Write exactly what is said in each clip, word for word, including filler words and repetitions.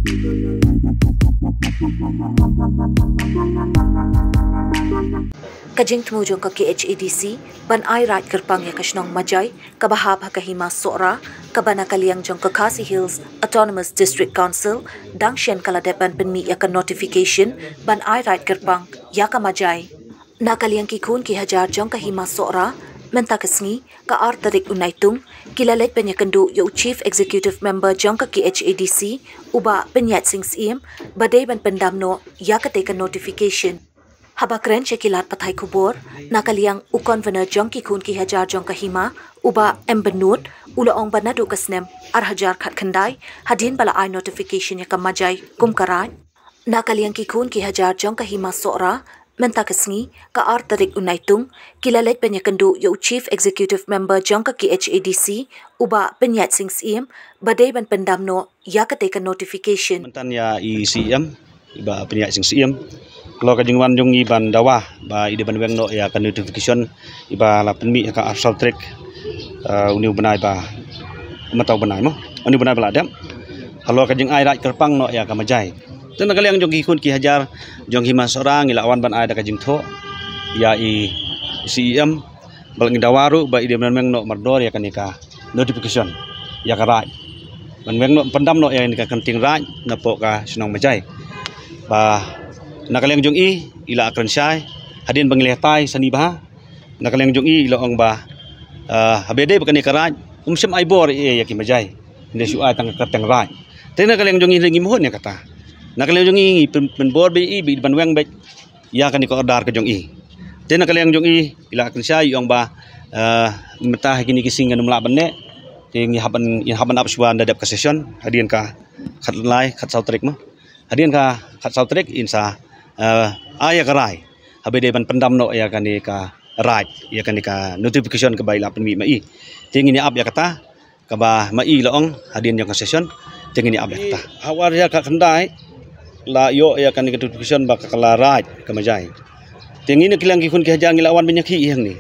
Ka jingthmu jong ka K H A D C ban ai raid kyrpang ïa ka shnong Majai kaba hap ha ka hima Sohra, kaba na ka liang jong ka Khasi Hills Autonomous District Council, dang shen ka la dep ban pynmih ïa ka notification ban ai raid kyrpang ïa ka Majai. Na ka liang ki khun ki hajar jong ka hima Sohra, mynta ka sngi, ka ar tarik u Naitung, ki la leit ban ïakynduh ïa u Chief Executive Member jong ka K H A D C, u Bah Pynïaid Sing Syiem, ba dei ban pyndam noh ïa katei ka notification. Haba kren sha ki lad pathai khubor, na ka liang u Convener jong ki khun ki hajar jong ka hima, u Bah M Bynnud, u la ong ba naduh ka snem ar hajar khatkhyndai, hadien ba la ai notification ïa ka Majai kum ka raid. Na ka liang ki khun ki hajar jong ka hima Sohra, mynta ka sngi, ka ar tarik u Naitung, ki la leit ban ïakynduh ïa u Chief Executive Member jong ka K H A D C, u Bah Pynïaid Sing Syiem, ba dei ban pyndam noh ïa katei ka notification. Mynta ïa i C E M, i Bah Pynïaid Sing Syiem. Halor ka jingwan jong i ban dawa ba i dei ban weng noh ïa ka notification i ba la pynmih ha ka arphew saw tarik, eh, une u bnai ba, mynta u bnai mo, une u bnai ba la dep. Halor ka jingai raid kyrpang noh ïa ka Majai. Te na ka liang jong ki khun ki hajar jong hima Sohra ngi la wan ban ai da ka jingthoh ïa i C E M, ba la ngi dawa ruh ba i dei ban weng noh mardor ïa kane ka notification ïa ka raid. Ban weng noh, pyndam noh ïa kane ka kynting raid napoh ka shnong Majai. Ba na ka liang jong i, i la kren shai, hadien ba ngi lehtai shane bha, na ka liang jong i, i la ong ba, eh, haba dei ba kane ka raid, um shym ai bor ïa, ïa ki Majai. Hynrei shu ai tang ka kyrteng raid. Te na ka liang jong i, ngi mut ïa kata. Na ka liang jong i, ngi pyn, pynbor beit i, beit ban weng beit ïa kane ka order ka jong i. Te na ka liang jong i, i la kren shai, i ong ba, eh, mynta ha kine ki sngi ngan ym lah ban neh. Te ngi hap ban, ngi hap ban ap shuwa ynda dep ka session, hadien ka khatlai, khatsaw tarik mo. Hadien ka khatsaw tarik in sa, eh, ai ïa ka rai. Haba dei ban pyndam noh ïa kane ka raid, ïa kane ka notification kaba i la pynmih ma i. Te ngin ïa ap ïa kata, kaba ma i la ong, hadien jong ka session, te ngin ïa ap ïa kata. Ha u ar hajar khatkhyndai, la ïoh ïa kane ka notification ba ka la raid ka Majai. Te ngi na ka liang ki khun ki hajar ngi la wan ban ïakhih hangne.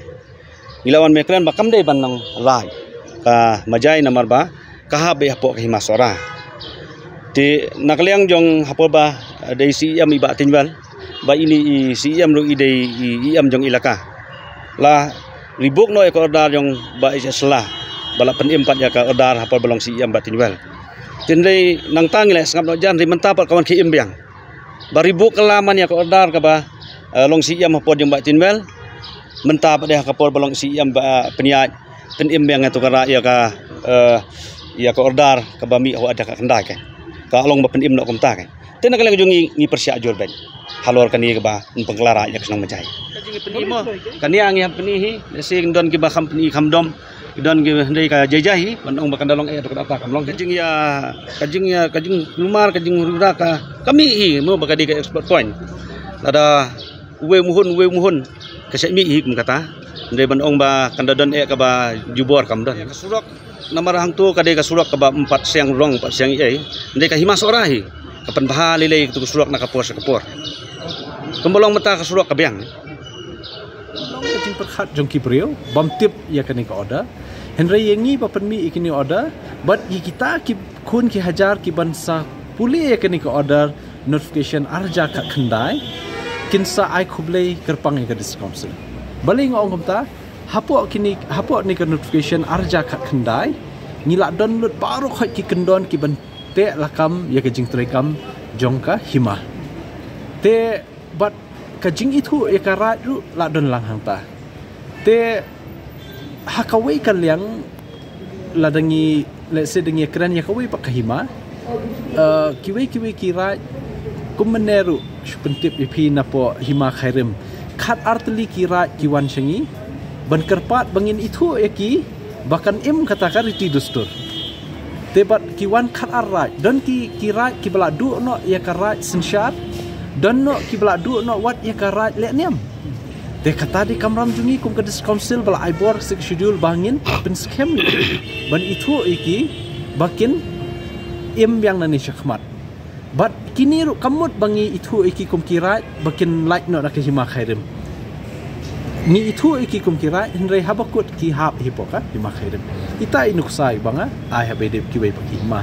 Ngi la wan ban kren ba kam dei ban long raid ka Majai namar ba ka hap beit hapoh ka hima Sohra. Te na ka liang jong ha por ba, eh, dei C E M i Bah Tynwell, ba ine i C E M ruh i dei i, i E M jong ilaka. La revoke noh ïa ka order jong Bah H S Shylla, ba la pynim pat ïa ka order ha por ba long C E M Bah Tynwell. Te hynrei nangta ngi la sngap noh jan, hynrei mynta pat ka wan khie im biang. Ba revoke kylla man ïa ka order kaba, eh, long C E M ha por jong Bah Tynwell. Mynta pat dei ha ka por ba long C E M Bah, eh, Pynïaid, pynim biang ïa tu ka ra-, ïa ka, eh, ïa ka order kaba mih ha u ar hajar khatkhyndai ka. Ka long ba pynim noh kumta ka. Te na ka liang jong ngi, ngi pyrshah jur beit halor kane kaba yn pynkylla raid ïa ka shnong Majai. Ka jingpyni mo, kane ngi hap pyni hi, lehse don kiba kham pyni kham dom. Ki don ki hynrei ka jai jai hi, ban ong ba kan da long eh, to ka data kam long. Ka jingïa, ka jingïa, ka jingkulmar, ka jingrura ka, ka mih hi, mo ba ka dei ka expert point. Lada uwei u mhun, uwei u mhun, ka shah mih hi kum kata. Hynrei ban ong ba kan da don eh kaba jubor kam don. Ka surok, namar hangto ka dei ka surok kaba ym pat seng rong, ym pat seng ei. Hynrei ka hima Sohra hi, ka pynbha lei lei tu ka surok na ka por sha ka por. Kumba long mynta ka surok ka biang. Long ka jingpyrkhat jong ki briew bym tip ïa kane ka order. Hynrei ïa ngi ba pynmih ïa kane ka order, bad ïa kita ki khun ki hajar ki ban sa pule ïa kane ka order notification ar hajar khatkhyndai, kin sa ai khublei kyrpang ïa ka District Council. Balei nga ong kumta, hapoh kine, hapoh kane ka notification ar hajar khatkhyndai, ngi la don lut baroh khoit ki kyndon ki ban teh lakam ïa ka jingtrei kam jong ka hima. Te bad ka jingithuh ïa ka raid ruh la don lang hangta. Te ha kawei ka liang lada ngi, let's say, da ngi kren ïa kawei pat ka hima, eh, kiwei kiwei ki raid kum mynne ruh shu pyntip ïa phi napoh hima Khyrim. Khatar tylli ki raid ki wan sha ngi ban kyrpad ba ngin ithuh ïa ki ba kan im kata ka riti dustur. Te bad ki wan khatar raid, don ki, ki raid kiba la duh noh ïa ka raid synshar, don noh kiba la duh noh wat ïa ka raid lehniam. Te kata dei kamram jong ngi kum ka District Council ba la ai bor Sixth Schedule ba ngin pynskhem ban ithuh ïa ki ba kin im biang nangne shakhmat. Bad kine ruh kam mut ba ngi ithuh ïa ki kum ki raid ba kin lait noh na ka hima Khyrim. Ngi ithuh ïa ki kum ki raid, hynrei haba kut ki hap hi hapoh ka hima Khyrim. Ita i nuksa i ba nga ai ha ba dei kiwei pat ki hima.